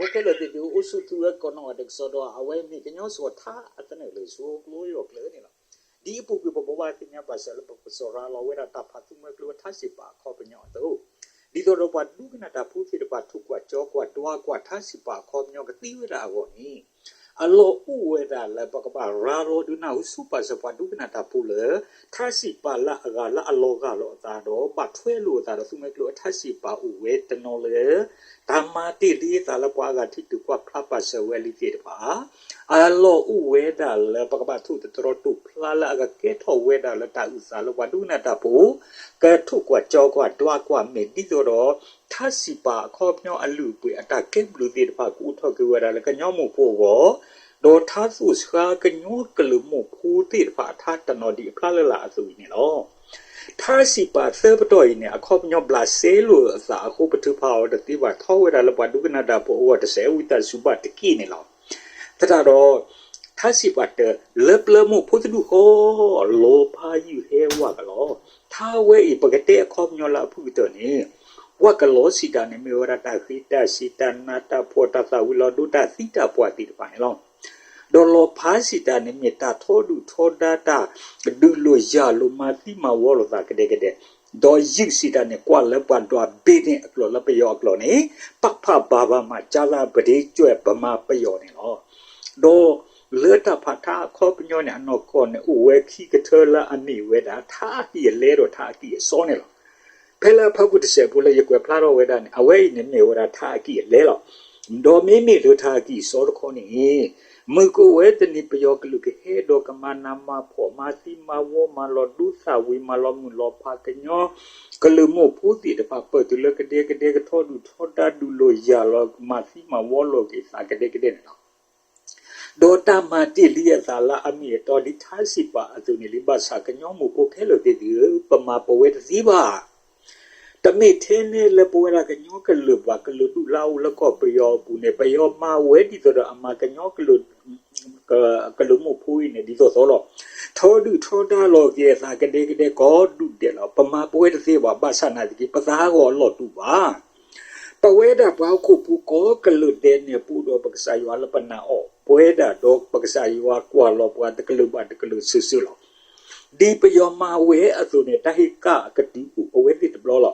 ဖိခဲလၢာ်သ့ၣ်သုဧၢ, အိၣ်ဆူၣ်သုဝဲကိးနီၢ်ဂၤဒဲးကစီဒီ, အဝဲမ့ၢ်ကညီစှီၤထါအသနၢၣ်လၢ ဆိကျိယိာ်ကျၢၤန့ၣ်လီၤ. ဒ်အပူၤကွံာ် ပဘိးဘၣ်သ့ၣ်ညါဘၣ်စၢၤလၢ ပကစၢ်ရၤလီၤဝဲဒၣ်တၢ်ဖးသူမှဲကျိထါစံးပာ်အခီပညီအသိး, ဒ်သိးဒီးပှၤဒိကနၣ်တၢ်ဖိသ့ၣ်တဖၣ် ထိၣ်ကွၢ်ကၠီကွၢ် တွၤကွၢ် ထါစံးပာ်အခီပညီကသ့ဝဲဒၣ်အဂီၢ်န့ၣ်, အလီၢ်အိၣ်ဝဲဒၣ်လၢပကဘၣ်ရၤလီၤဒုးနၢ်ဟူဆူပာ်စၢၤပှၤဒိကနၣ်တၢ်ဖိလၢ ထါစံးပာ်လၢအဂၤလၢအလီၤဂာ်လိာ်အသးဒီး ဘၣ်ထွဲလိာ်အသးဒီးသူမှဲကျိအထါစံးပာ်အိၣ်ဝဲတနီၤလၢ တၢ်မၤတ့ၢ်လံအသးလၢပှၤအဂၤထံၣ်တုၤကွၢ်ဖျါပာ်စၢၤဝဲလံသ့ၣ်တဖၣ်, အလီၢ်အိၣ်ဝဲဒၣ်လၢပကဘၣ်ထိၣ်သတြီၤတိာ်ဖျါလၢအကကဲထီၣ်ဝဲဒၣ်လၢတၢ်အုၣ်သးလၢပှၤဒိကနၣ်တၢ်ဖိ ကထိၣ်ကွၢ်ကၠီကွၢ်တွၤကွၢ် မ့ၢ်ဒ်သိးဒီး ထါစံးပာ်အခီပညီအလုၢ်အပှ့ၤအတၢ်ကဲဘျုးသ့ၣ်တဖၣ် ကအိၣ်ထီၣ်က့ၤဝဲဒၣ်လၢကညီမိၢ်ဖိအဂီၢ်, ဒီးထါသိၣ်ဆှါကညီကလုာ်မိၢ်ဖိသ့ၣ်တဖၣ်အထါတနီၤဒ်အဖျါလၢ်လၢ်အသိးအံၤန့ၣ်လီၤ. ထါစံးပာ်သၢပတီၢ်အံၤန့ၣ် အခီပညီဘျးစဲလိာ်အသးအဃိ ပထုးဖးအီၤတသ့ဘၣ် ထီဝဲဒၣ်လၢပှၤဒိကနၣ်တၢ်ဖိအဂီၢ် တစဲးဝံသးစူၤဘၣ်တက့ၢ်န့ၣ်လီၤ. သတးဒီး ထါစံးပာ်တၢ လၢပျၢၤမိၢ်ဖိတဒူၣ်ဃီ လီၤဖးယုၢ်ဟဲဝးကလီ. ထါဝဲအံၤ ပကတဲအခီပညီလၢအဖုၣ်ကတၢၢ်န့ၣ်, ဝးကလီစံးတၢ်န့ၣ် မ့ၢ်ဝဲဒၣ်တၢ်ဃ့တၢ်စံး တၢ်နးတၢ်ဖှီၣ် တၢ်သၣ်ဝံၤလီၤဒိ တၢ်သံတၢ်ပှၢ်သ့ၣ်တဖၣ်န့ၣ်လီၤ. ဒီးလီၤဖးစံးတၢ်န့ၣ် မ့ၢ်တၢ်ထီဒုၣ်ထီဒါ တၢ်ဒုးလိာ်ယၤလိာ် မၤသံမၤဝီလိာ်သးကဒဲကဒဲ, ဒီးယုၢ်စံးတၢ်န့ၣ် ကွၢ်လၢပှၤဒွးဘ့ၣ်န့ၣ်အကျိာ် လၢပယီၤအကျိာ်န့ၣ် ပၣ်ဖၣ်ဘၣ်ဘၣ်မး ကၢသးပဒ့ကွဲး ဗမာပယီၤန့ၣ်လီၤ. ဒီးလၢတၢ်ဖးထါအခီပညီန့ၣ် အနီၢ်ကီၢ်န့ၣ် အိၣ်ဝဲခံကထၢလၢအမ့ၢ်ဝဲဒၣ် ထါအကံၢ်အလဲဒီးထါအကံၢ်အစီန့ၣ်လီၤ. ဖဲလၢအဖီခိၣ်တစဲးဖိလၢယကွဲးဖျါထီၣ်ဝဲဒၣ်န့ၣ် အဝဲအံၤန့ၣ်မ့ၢ်ဝဲဒၣ်ထါအကံၢ်အလဲလီၤ. ဒီးမ့မ့ၢ်လၢထါအကံၢ်အစီတခီန့ၣ် မုၢ်ကအိၣ်ဝဲတနံၤ ပယီၤကလုာ်ကဟဲဒီးကမၤနးမၤဖှီၣ် မၤသံမၤဝီ မၤလီၤဒိသၣ်ဝံၤ မၤလီၤမုၢ်လီၤဖး ကညီကလုာ်မိၢ်ဖိသ့ၣ်တဖၣ် ပၢၢ်တုၤလၢကဒဲကဒဲ ကထီဒုၣ်ထီဒါ ဒုးလိာ်ယၤလိာ် မၤသံမၤဝီလိာ်က့ၤသးကဒဲကဒဲန့ၣ်လီၤ. ဒီးတၢ်မၤတ့ၢ်လံအသးလၢအမ့ၢ်အတီ ဒ်ထါစံးပာ်အသိးန့ၣ်လံ. ဘၣ်ဆၣ်ကညီမိၢ်ဖိခဲလၢာ်သ့ၣ်သုဧၢ, ပမၤပဝဲတသ့ဘၣ်. တမ့ၢ်ထဲန့ၣ်လၢပဝဲဒၣ်ကညီကလုာ်ဘၣ်, ကလုာ်ဒူၣ်လၢအအိၣ်လၢကီၢ်ပယီၤအပူၤန့ၣ် ပယီၤမၤဝဲဒ်သိးဒီးအမၤကညီကလုာ် ကလုာ်မိၢ်ဖိအံၤန့ၣ် ဒ်သိးသိးလီၤ. ထီဒုၣ်ထီဒါလိာ်က့ၤအသးကဒဲကဒဲ ကိးဒူၣ်ဒဲးလီၤ. ပမၤပဝဲတသ့ဘၣ်. ဘၣ်ဆၣ်နာ်သက့ ပသးဟးဂီၤအလီၢ်တူာ်ဘၣ်. ပဝဲဒၣ်ပှၤဟီၣ်ခိၣ်ဖိကိးကလုာ်ဒဲးန့ၣ် ပအိၣ်ဒီးပကစၢ်ယွၤလၢပနာ်အီၤ, ပဝဲဒၣ်ဒီးပကစၢ်ယွၤကွၢ်လီၤပှၤတကလုာ်ဘၣ်တကလုာ်စုာ်စုာ်လီၤ. ဒ်ပယီၤမၤဝဲအသိးန့ၣ် တၢ်ဟ့ၣ်ကၣ်အကတုၤအိၣ်အဝဲသ့ၣ်တဘျီလီၤ.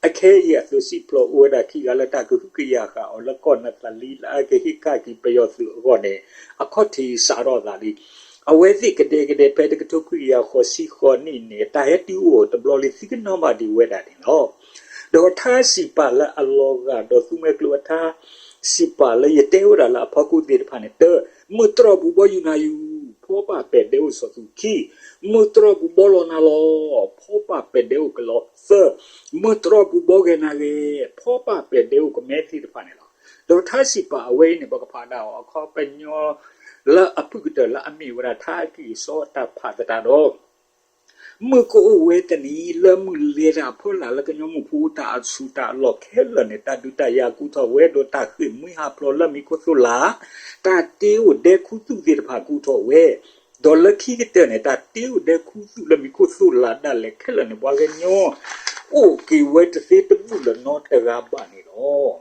အခဲအံၤအသုးစံၣ်ဖျိးအိၣ်ဝဲဒၣ်ခံဂၤလၢတၢ်ကဟုကယာ်ဃာ်အီၤလၢကီၢ်နသလံ လၢအကဟ့ၣ်ကၣ်က့ၤပယီၤသုးအဂီၢ်န့ၣ် အခီၣ်ထံးစးထီၣ်သးလံ. အဝဲသ့ၣ်ကဒဲကဒဲ ဖဲတကထိခွံကယၤဃိးဆံဃိးနံၣ်န့ၣ် တၢ်ဟဲတုၤအိၣ်တဘျီလံ သံကနီၤဘၣ်ဒံးဝဲဒၣ်န့ၣ်လီၤ. ဒီးထါစံးပာ်လၢအလီၤဂာ်ဒီးသူမှဲကျိအထါ စံးပာ်လၢယတဲဝဲဒၣ်လၢအဖီခိၣ်သ့ၣ်တဖၣ်န့ၣ် တၢ, မုၢ်တြီၢ်ပူၤဘီယူၤနၤယူၤ, ဖီပာ်ပဲာ်ဒဲအိၣ်စီၤသူၣ်, ခံ, မုၢ်တြီၢ်ပူၤဘီလီၤနၤလီၤ, ဖီပာ်ပဲာ်ဒဲအိၣ်ကလီ, သၢ, မုၢ်တြီၢ်ပူၤဘီဂဲၤနၤဂဲၤ, ဖီပာ်ပဲာ်ဒဲအိၣ်ကမဲသ့ၣ်တဖၣ်န့ၣ်လီၤ. ဒီးထါစံးပာ်အဝဲအံၤန့ၣ် ပကဖးဒၣ်အီၤအခီပညီ လၢအဖုၣ်ကတၢၢ်လၢအမ့ၢ်ဝဲဒၣ်ထါအကံၢ်အစီအတၢ်ဖးသတးဒီး မုၢ်ကအိၣ်ဝဲတနံၤ လၢမုၢ်လဲၤတၢ်ဖီလာ်လၢကညီမိၢ်ဖိတၢ်အဆူၣ်တၢ်အလီၢ်ခဲလၢာ်န့ၣ် တၢ်ဒုးတၢ်ယၤကူၣ်ထီၣ်ဝဲ ဒီးတၢ်ဃ့ၢ်မှံဟးဖျိးလၢမံၤခိၣ်သိၣ်လး တၢ်တ့အိၣ်ဒဲခူသူၣ်သ့ၣ်တဖၣ်ကူၣ်ထီၣ်ဝဲ, ဒီးလၢခံကတၢၢ်န့ၣ် တၢ်တ့အိၣ်ဒဲခူသူၣ်လၢမံၤခိၣ်သိၣ်လးဒၣ်လဲာ်ခဲလၢာ်န့ၣ် ပှၤကညီ အိၣ်က့ၤဝဲတသ့တဘူၣ်လၢၤနီတဂၤဘၣ်န့ၣ်လီၤ.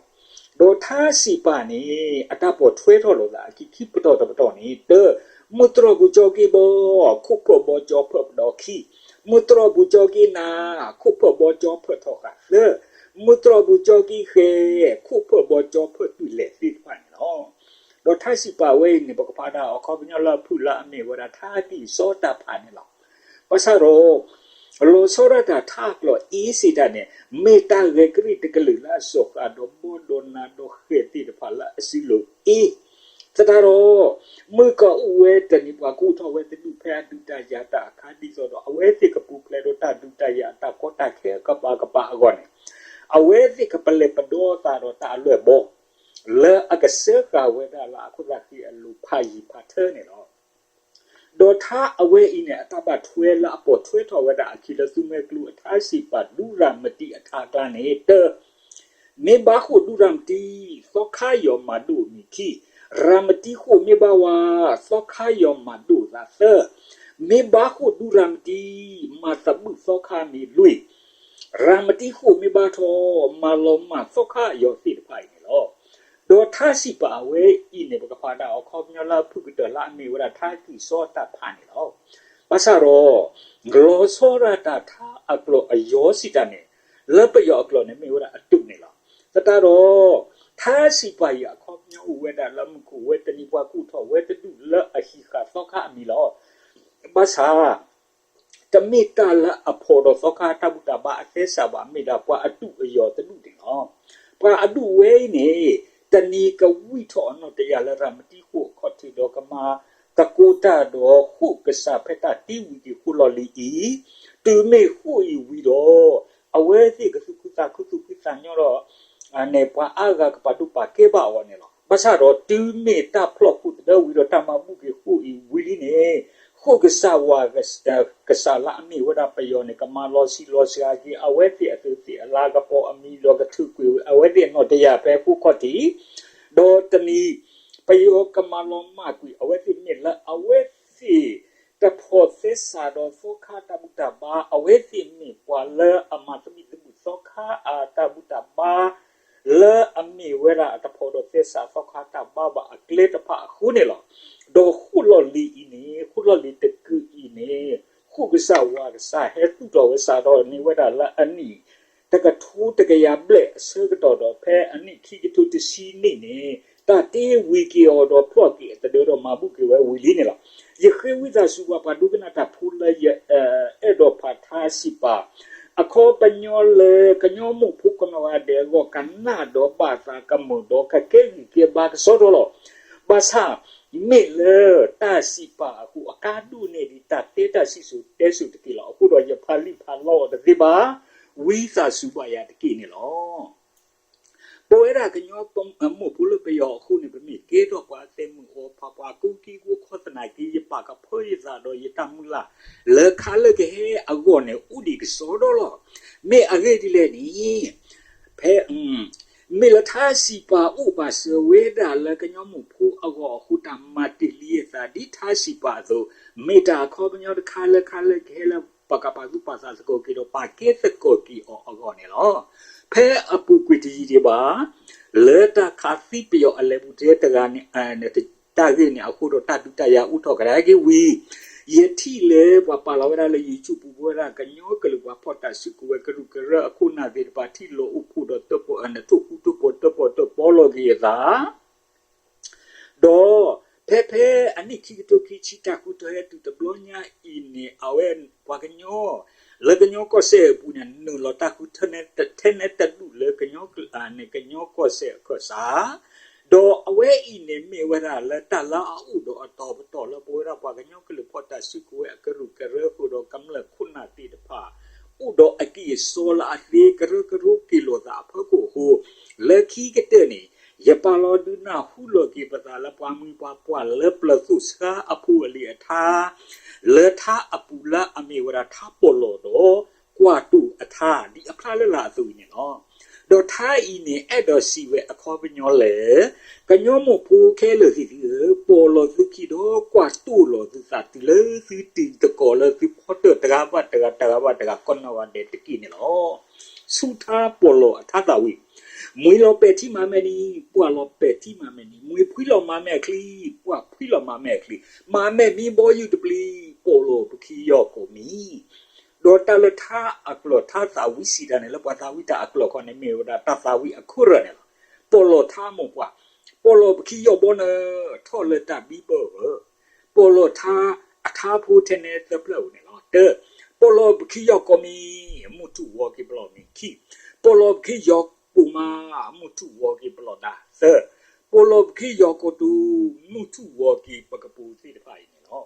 ဒီးထါစံးပာ်န့ၣ် အတၢ်ပိာ်ထွဲထီၣ်လိာ်သးအခံခံပတီၢ်တပတီၢ်န့ၣ် တၢ, မုၢ်တြီၢ်ပူၤကၠီက့ဘီ, ခိၣ်ဖၢၣ်ဘီကၠီဖၢၣ်ပဒီခံ, မုၢ်တြီၢ်ပူၤကၠီက့နၤ, ခိၣ်ဖၢၣ်ဘီကၠီဖၢၣ်ထီၣ်ဃာ်သၢ, မုၢ်တြီၢ်ပူၤကၠီက့ဃဲၤ, ခိၣ်ဖၢၣ်ဘီကၠီဖၢၣ်တုၤလဲၤသ့ၣ်တဖၣ်န့ၣ်လီၤ. ဒီးထါစံးပာ်ဝဲအံၤန့ၣ် ပကဖးဒၣ်အခီပညီလၢအဖုၣ်လၢအမ့ၢ်ဝဲဒၣ်ထါအကံၢ်အစီတၢ်ဖးန့ၣ်လီၤ. ဘၣ်ဆၣ်ဒီး လီၤဆီဒၣ်တၢ်ထါအကျိာ်အ့စံးတၢ်န့ၣ် မ့ၢ်တၢ်ဂဲၤကရံၣ်တကလုာ်လၢအစီၤဃာ်ဒီးဘီဒီးနၤဒီးဃဲၤသ့ၣ်တဖၣ်လၢအစုလိၤအ့ သတးဒီး မုၢ်ကအိၣ်ဝဲတနံၤပှၤကအိၣ်ထီၣ်ဝဲတဒူၣ်ဖဲအဒုးတၢ်ယၤတၢ်အခါဒ်သိးဒီး အဝဲသ့ၣ်ကပူၤဖျဲးဒီးတၢ်ဒုးတၢ်ယၤအတၢ်ကီတၢ်ခဲအကပၤကပၤအဂီၢ်န့ၣ် အဝဲသ့ၣ်ကပလဲၤပဒီသးဒီးတၢ်အလွဲၢ်ဘီ လၢအကစၢဃာ်ဝဲဒၣ်လၢအခိၣ်သးဃံအလိၤဖးယံၤဖးထၢန့ၣ်လီၤ. ဒီးထါအဝဲအံၤန့ၣ် အတၢ်ဘၣ်ထွဲလၢအပိာ်ထွဲထီၣ်ဝဲဒၣ်အခံလၢသူမှဲကျိအထါစံးပာ် ဒူရၤမတံအထါအကျါန့ၣ် တၢ, မ့ၢ်ဘါဃိၣ်ဒူရၤမတံ, သီခါယီၤမၤဒိၣ်မံၤခံ, ရၤမတံဃိၣ်မ့ၢ်ဘါဝါ, သီခါယီၤမၤဒိၣ်သးသၢ, မ့ၢ်ဘါဃိၣ်ဒူရၤမတံ, မၤသဘုၣ်သီခါမ့ၢ်လွံၢ်, ရၤမတံဃိၣ်မ့ၢ်ဘါထီ, မၤလီၤမၢ်သီခါယီၤသ့ၣ်တဖၣ်အံၤန့ၣ်လီၤ. ဒီးထါစံးပာ်အဝဲအံၤန့ၣ် ပကဖးဒၣ်အခီပညီလၢအဖုၣ်ကတၢၢ်လၢအမ့ၢ်ဝဲဒၣ်ထါကံၢ်စီတၢ်ဖးန့ၣ်လီၤ. ဘၣ်ဆၣ်ဒီး လီၤဆီဒၣ်တၢ်ထါအကျိာ်အယီၤစံးတၢ်န့ၣ် လၢပယီၤအကျိာ်န့ၣ်မ့ၢ်ဝဲဒၣ်အတုးန့ၣ်လီၤ. သတးဒီး ထါစံးပာ်အံၤအခီပညီအိၣ်ဝဲဒၣ်လၢမူခိၣ်ဝဲတနံၤ ပှၤကူၣ်ထီၣ်ဝဲတဒူၣ်လၢအဟံးဃာ်သီခါအမံၤလီၤ. ဘၣ်ဆၣ် တမ့ၢ်တၢ်လၢအဖီၣ်ဒီးသီခါတၢ်ဘူၣ်တၢ်ဘါအသဲစးဘၣ် မ့ၢ်ဒၣ်ပှၤအတုးအယီၤတဒူၣ်န့ၣ်လီၤ. ပှၤအဒူၣ်ဝဲအံၤန့ၣ် တနံၤကဝံၣ်ထီၣ်အနီၣ်တယၢ်လၢရၤမတံဃိၣ်အခီၣ်ထံးဒီးကမၤသကိးတၢ်ဒီးဃိၣ်ကစၢ်ဖဲတၢ်တ့ဝံၤက့ၤဃိၣ်လီၢ်လံၤအံၤ, တုၤမ့ၢ်ဃိၣ်အံၤဝံၤဒီး အဝဲသ့ၣ်ကသူၣ်ခုသးခုသူၣ်ဖှံသးညီဒီး န့ၣ်ပှၤအါဂၤကပာ်ဒိၣ်ပာ်ကဲဘၣ်အီၤန့ၣ်လီၤ. ဘၣ်ဆၣ်ဒီး တုၤမ့ၢ်တၢ်ဖျီၣ်ဃိၣ်တဒၢဝံၤဒီးတၢ်မၤဘူၣ်က့ၤဃိၣ်အံၤဝံၤလံန့ၣ် ဃိၣ်ကစၢ်ဝၤ ကစၢ်လၢအမ့ၢ်ဝဲဒၣ်ပယီၤန့ၣ် ကမၤလီၤဆံးလီၤစှၤက့ၤ အဝဲသ့ၣ်အသုးသ့ၣ်အလၤကပီၤအမံၤဒီးကထုးကွံာ်အဝဲသ့ၣ်နီၣ်တယၢ်ဖဲဃိၣ်ခီၣ်ထံး, ဒီးတနံၤ ပယီၤကမၤလီၤမၢ်ကွံာ်အဝဲသ့ၣ်မ့ၢ်လၢအဝဲသ့ၣ် တဖီၣ်သဲစးဒီးသီခါတၢ်ဘူၣ်တၢ်ဘါ အဝဲသ့ၣ်မ့ၢ်ပှၤလၢအမၤသဘံၣ်သဘုၣ်သီခါအတၢ်ဘူၣ်တၢ်ဘါ လၢအမ့ၢ်ဝဲဒၣ်အတဖီၣ်ဒီးသဲစးသီခါတၢ်ဘါဘၣ်အကျဲတဖၣ်အဃိန့ၣ်လီၤ. ဒီးဃိၣ်လီၢ်လံၤအံၤန့ၣ် ဃိၣ်လီၢ်လံၤတကုာ်အံၤန့ၣ် ဃိၣ်ကစၢ်ဝၤကစၢ်ဟဲသူၣ်ထီၣ်ဝဲစးထီၣ်န့ၢ်ဝဲဒၣ်လၢအနံၣ် တကထိတကယၤဘျဲၣ်အဆၢကတီၢ်ဒီး ဖဲအနံၣ်ခံကထိတဆံနံၣ်န့ၣ် တၢ်တ့ဝံၤက့ၤအီၤဒီးဖျီၣ်က့ၤအသဒၢဒီးမၤဘူၣ်က့ၤဝဲဝံၤလံန့ၣ်လီၤ. ယဃ့ဝံသးစူၤပှၤဒိကနၣ်တၢ်ဖိလၢယအဲၣ်ဒိးဖးထါစံးပာ် အခီပညီလၢကညီမိၢ်ဖိကနီၢ်ဂၤဒဲးအဂီၢ် ကနၣ်ဒီးဘၣ်သးကမုာ်ဒီးကကဲဂံၢ်ကဲဘါကစီဒီလီၤ. ဘၣ်ဆၣ် မ့ၢ်လၢတၢ်စံးပာ်အဃိ အကါဒိၣ်န့ၢ်ဒံးတၢ်တဲတၢ်စံၣ်စိၤတဲစိၤတက့ၢ်လီၤ. အဃိဒီးယဖးလံာ်ဖးလီအီၤတသ့ဘၣ်, ဝံသးစူၤဘၣ်ယၤတက့ၢ်န့ၣ်လီၤ. ပဝဲဒၣ်ကညီမိၢ်ဖိလၢပယီၤအဃိန့ၣ် ပမ့ၢ်ကဲထီၣ်ပှၤသဲးမုၣ်အီၤဖးပှၤကိးကံကိးခီသနာ်က့ ယပာ်ကဖၢယသးဒီးယတၢ်မုၢ်လၢ်လၢခါလၢကဟဲအဂီၢ်န့ၣ် အိၣ်ဒံးကစီဒီလီၤ. မ့ၢ်အဂ့ၢ်ဒ်လဲၣ်န့ၣ် ဖဲ မ့ၢ်လၢထါစံးပာ်အိၣ်ဘၣ်စၢၤဝဲဒၣ်လၢကညီမိၢ်ဖိအဂီၢ်အဃိ တၢ်မၤတ့ၢ်လံအသး ဒ်ထါစံးပာ်အသိး, မ့ၢ်တၢ်အခီပညီတခါလၢခါလၢကဟဲလၢ ပကပာ်သူၣ်ပာ်သးသကိးက့ၤဒီး ပာ်ကဲသကိးက့ၤအီၤအဂီၢ်န့ၣ်လီၤ. ဖဲအပူၤကွံာ်တယံာ်ဒံးဘၣ် လၢတၢ်ခးသံပယီၤအလဲၤဘူးတဂၤန့ၣ် တၢ်ဂ့ၢ်န့ၣ်အဃိဒီး တၢ်ဒုးတၢ်ယၤအိၣ်ထီၣ်ကဒါက့ၤဝံၤ ယထံၣ်လၢပှၤပာ်လီၤဝဲဒၣ်လၢ YouTube ပူၤဝဲဒၣ်ကညီကလုာ်ပှၤဖီၣ်တၢ်စုကဝဲၤကရူၢ်ကရၢအခိၣ်နၢ်သ့ၣ်တဖၣ် ထံၣ်လိာ်အိၣ်ဖှိၣ်ဒီးတၢၣ်ပီၣ် ထိၣ်ဃူထိၣ်ဖိး တၢၣ်ပီၣ်တၢၣ်ပီလီၤက့ၤအသး ဒီးဖဲဖဲအနံၣ်ခံကထိခံဆံ တၢ်ဃုထၢဟဲတုၤတဘျီညါအံၤန့ၣ် အဝဲပှၤကညီ လၢကညီကီၢ်စဲၣ်အပူၤန့ၣ် နုာ်လီၤတၢ်ဃုထၢန့ၣ် ထဲန့ၣ်တဒူၣ်လၢကညီကလုာ်န့ၣ် ကညီကီၢ်စဲၣ်အခၢၣ်စး ဒီးအဝဲအံၤန့ၣ်မ့ၢ်ဝဲဒၣ်လၢတၢ်လၢအအိၣ်ဒီးအတီၤပတီၢ်လၢပဝဲဒၣ်ပှၤကညီကလုာ်ဖီၣ်တၢ်စုကဝဲၤအကရူၢ်ကရၢဃုာ်ဒီးကမျၢၢ်ခိၣ်နၢ်သ့ၣ်တဖၣ် အိၣ်ဒီးအကံၢ်အစီလၢအသ့ကရၢကရိက့ၤလိာ်သးအဖီခိၣ်အဃိ, လၢခံကတၢၢ်န့ၣ် ယပာ်လီၤဒုးနၢ်ဟူလီၤက့ၤပသးလၢပှၤမုၢ်ပှၤပှၢ်လၢပျၢၤသိၣ်ဆှါအဖိအလံၤအထါ လၢထါအပူၤလၢအမ့ၢ်ဝဲဒၣ်ထါပီၣ်လီၢ်ဒီးကွၢ်တိၢ်အထါ ဒ်အဖျါလၢ်လၢ်အသိးအံၤန့ၣ်လီၤ. ဒီးထါအံၤန့ၣ်အဲၣ်ဒိးစံးဝဲအခီပညီလၢ ကညီမိၢ်ဖိခဲလၢာ်သ့ၣ်သုဧၢ, ပီၣ်လီၢ်သုခံဒီးကွၢ်တိၢ်လီၤသုသးတုၤလၢသုတံၤသကိးလၢသုဖီတၢၣ်တဂၤဘၣ်တဂၤ တဂၤဘၣ်တဂၤ ကီၢ်နီၢ်ဂၤဒဲးတက့ၢ်န့ၣ်လီၤ. ဆူထါပီၣ်လီၢ်အထါသးဝံၣ်, မှံလီၤပဲာ်ထံမၤမဲာ်နံၤ, ပှၢ်လီၤပဲာ်ထံမၤမဲာ်နံၤ, မှံဖှံလီၤမၤမဲာ်အချံ, ပှၢ်ဖှံလီၤမၤမဲာ်အချံ, မၤမဲာ်မံဘီယူၤတပျံၤ, ပီၣ်လီၢ်ပခံယီၢ်ကိးမံၤ ဒီးတၢ်လၢထါအကျိာ်ထါသးဝံၣ်စံးတၢ်န့ၣ် လၢပှၤသးဝံၣ်တၢ်အကျိာ်ခီန့ၣ် မ့ၢ်ဝဲဒၣ်တၢ်သးဝံၣ်အခိၣ်ရၢၢ်န့ၣ်လီၤ. ပီၣ်လီၢ်ထါမိၢ်ပှၢ်, ပီၣ်လီၢ်ပခံယီၢ်ဘီနၢၤ, ထီၣ်လၢတၢ်ဘံဘၢအဂီၢ်, ပီၣ်လီၢ်ထါအထါဖိထဲန့ၣ်သၢဖျၢၣ်ဧိၤန့ၣ်လီၤ. တၢ, ပီၣ်လီၢ်ပခံယီၢ်ကိးမံၤ, မုၢ်ထူၣ်ဝီၤက့ၤပလီၢ်မံၤ. ခံ, ပီၣ်လီၢ်ပခံယီၢ်ပိာ်မါ, မုၢ်ထူၣ်ဝီၤက့ၤပလီၢ်ဒၢ်. သၢ, ပီၣ်လီၢ်ပခံယီၢ်ကိတိၤ, မုၢ်ထူၣ်ဝီၤက့ၤပကပိၤသ့ၣ်တဖၣ်အံၤန့ၣ်လီၤ.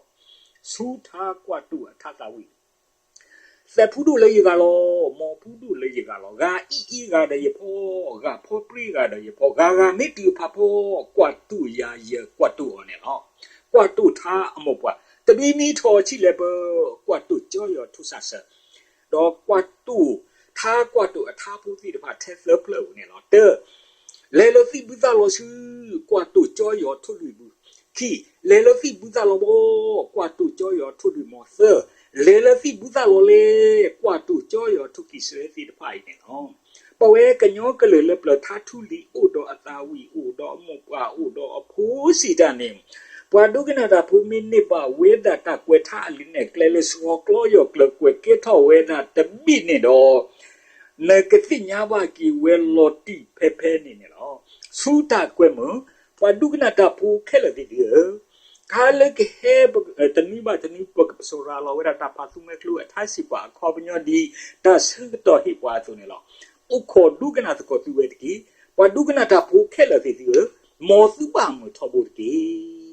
ဆူထါကွၢ်တိၢ်အထါသးဝံၣ် သဲးဖူဒိၣ်လၢယဂၤလီၤ, မိၢ်ဖူဒိၣ်လၢယဂၤလီၤ, ဂၤအံၣ်အ့ဂၤဒီးယဖီ, ဂၤဖီပြံဂၤဒီးယဖီ, ဂၤဂၤမ့ၢ်တုၤဖးဖီ, ကွၢ်တိၢ်ယၤယကွၢ်တိၢ်အီၤန့ၣ်လီၤ. ကွၢ်တိၢ်ထါအမိၢ်ပှၢ်, တဘံမံထီၣ်ဆံးလဲၤပၢ, ကွၢ်တိၢ်ကၠီယီၤထူၣ်စၢ်ဆၢ, ဒီးကွၢ်တိၢ်, ထါကွၢ်တိၢ်အထါဖိသ့ၣ်တဖၣ်ထဲသၢဖျၢၣ်ဧိၤန့ၣ်လီၤ. တၢ, လဲၤလၢသံၣ်ဘုသၣ်လီၤဆူ, ကွၢ်တိၢ်ကၠီယီၤထူၣ်လွံၢ်ဘု, ခံ, လဲၤလၢသံၣ်ဘုသၣ်လီၤဘီ, ကွၢ်တိၢ်ကၠီယီၤထူၣ်လွံၢ်မီၤ. သၢ, လဲၤလၢသံၣ်ဘုသၣ်လီၤလဲၣ်, ကွၢ်တိၢ်ကၠီယီၤထူၣ်ကံၢ်စဲသ့ၣ်တဖၣ်အံၤန့ၣ်လီၤ. ပဝဲကညီကလုာ်လၢပျၢၤထါထူလံၤအိၣ်ဒီးအသးဝံၣ်အိၣ်ဒီးအမိၢ်ပှၢ်အိၣ်ဒီးအဖိစံးတၢ်န့ၣ်, ပှၤဒိကနၣ်တၢ်ဖိမ့ၢ်န့ၢ်ဘၣ်ဝဲဒၣ်တၢ်ကွဲးထါအလံာ်နဲၣ်ကျဲလၢစှီၤကျီယီၢ်ကျၢၤကွဲးကဲထီၣ်ဝဲဒၣ်တဘ့ၣ်န့ၣ်ဒီး နကသ့ၣ်ညါဘၣ်က့ၤဝဲလီၤတံၢ်ဖဲဖဲန့ၣ်န့ၣ်လီၤ. ဆူတၢ်ကွဲမုာ်, ပှၤဒိကနၣ်တၢ်ဖိခဲလၢာ်သ့ၣ်သုဧၢ, ခါလၢကဟဲတနွံဘၣ်တနွံ ပကပစီၤရၤလီၤဝဲဒၣ်တၢ်ဖးသူမဲကျိ အထါစံးပာ်အခီပညီဒ် တၢ်ဆၢကတီၢ်ဟ့ၣ်ပှၤအသိးန့ၣ်လီၤ. အိၣ်ခိးဒိကနၣ်သကိးသုဝဲတက့ၢ်. ပှၤဒိကနၣ်တၢ်ဖိခဲလၢာ်သ့ၣ်သုဧၢ, မ်သုဘၣ်မုာ်ထီဘိတက့ၢ်.